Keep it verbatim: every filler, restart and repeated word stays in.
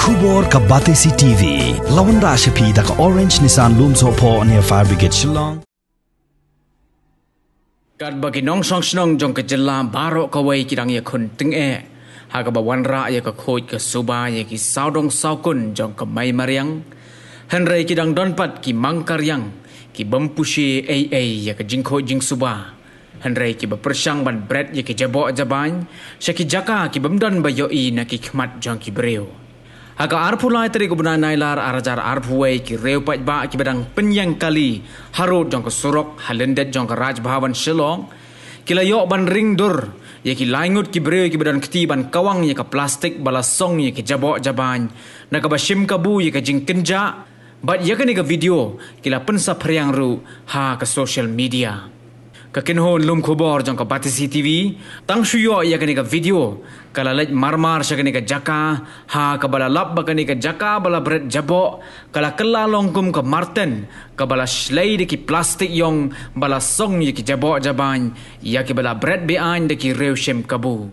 Khubor ka Batesi T V. Lawan da sha phi da ka Orange Nissan Lumsohphoh near Fire Brigade Shillong. Katba ki nongshong shnong jong ka jylla baroh kawei ki dang ïakhun tyngeh ha kaba wanrah ïa ka khuid ka suba ïa ki sawdong sawkun jong ka Mei Mariang. Hynrei ki dang don pat ki mang ka riang ki bym pushi ei ei ïa ka jingkhuid jingsuba. Hynrei ki ba pyrshang ban bret ïa ki jaboh jabain sha ki jaka ki bym don ba ïohi na ki khmat jong ki briew. Ha ka arphew lai tarik u bnai Nailar ar hajar arphew wei ki riew paidbah ki ba dang pynïeng kali harud jong ka surok ha lyndet jong ka Raj Bhavan Shillong ki la ïoh ban ring dur ïa ki laingut ki briew ki ba don kti ban kawang ïa ka plastik ba la song ïa ki jaboh jabain na kaba shim kabu ïa ka jingkynjah. Bad ïa kane ka video ki la pynsaphriang ruh ha ka social media. Ka kynhun lum khubor jong ka Batesi T V tang shu ïoh ïa kane ka video ka la leit marmar sha kane ka jaka ha kaba la lap ba kane ka jaka ba la bret jaboh ka la kylla long kum ka marten kaba la shlei da ki plastik ïong ba la song ïa ki jaboh jabain ïa kiba la bret beaiñ da ki riew shim kabu.